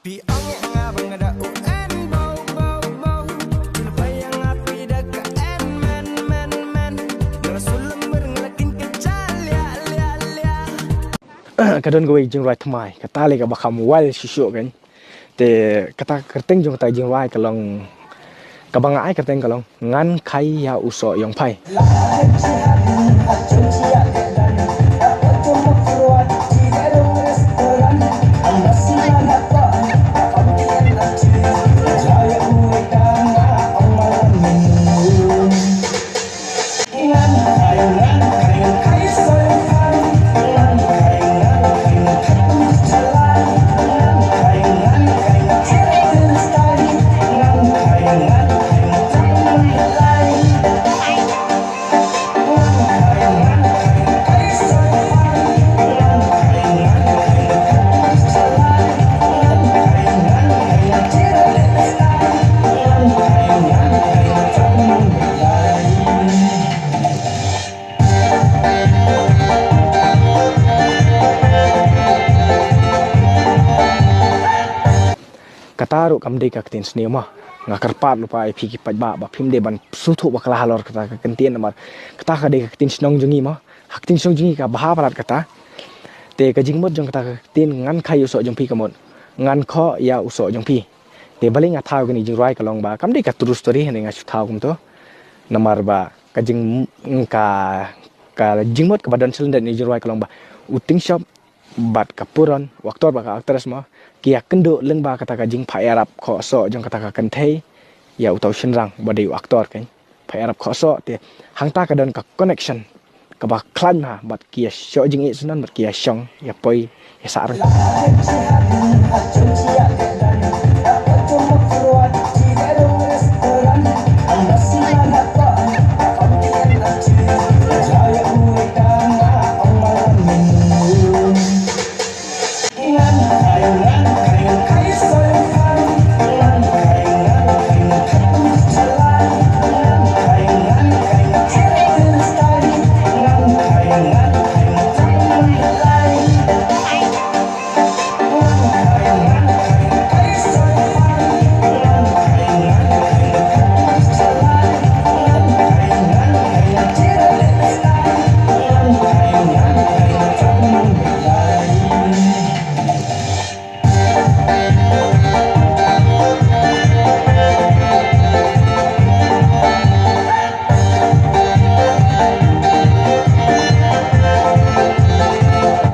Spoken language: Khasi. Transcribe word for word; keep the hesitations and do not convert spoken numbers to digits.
Phi ong ïa nga ba nga da u en bau bau bau. Phi la peit ïa nga phi da ka en men men men. Nga la shu lem bad nga la kin ka ja liah liah liah. Ka don kawei jingrwai thymmai, kata lei kaba kham wild shuh shuh kan. Te kata kyrteng jong kata jingrwai ka long, kaba nga ai kyrteng ka long Ngan Khaïi ïa u Soh Ïongphai. Kata ruh kam dei ka ktien sniew mo. Nga kyrpad lypa ïa phi ki paidbah ba phim dei ban sngewthuh bakla halor kata ka ktien namar kata ka dei ka ktien shnong jong ngi mo. Ha ktien shnong jong ngi ka bha palat kata. Te ka jingmut jong kata ka ktien Ngan Khaïi ïa u Soh Ïongphai ka mut ngan khoh ïa u soh jong phi. Te balei nga thaw ïa kane ka jingrwai ka long ba kam dei ka true story, hynrei nga shu thaw kumto. Namar ba ka jing, ka, ka jingmut kaba don shalyndet ïa kane ka jingrwai ka long ba u Tyngshop bad ka Puron, u actor bad ka actress mo, ki ïakynduh lyngba kata ka jingphah ïarap khoh soh jong kata ka kynthei ïa uta u shynrang ba dei u actor kan. Phah ïarap khoh soh, te hangta ka don ka connection kaba khlaiñ bha bad ki ïa shoh jingïeit syndon bad ki ïa shong ïa poi ïa sah ryngkat.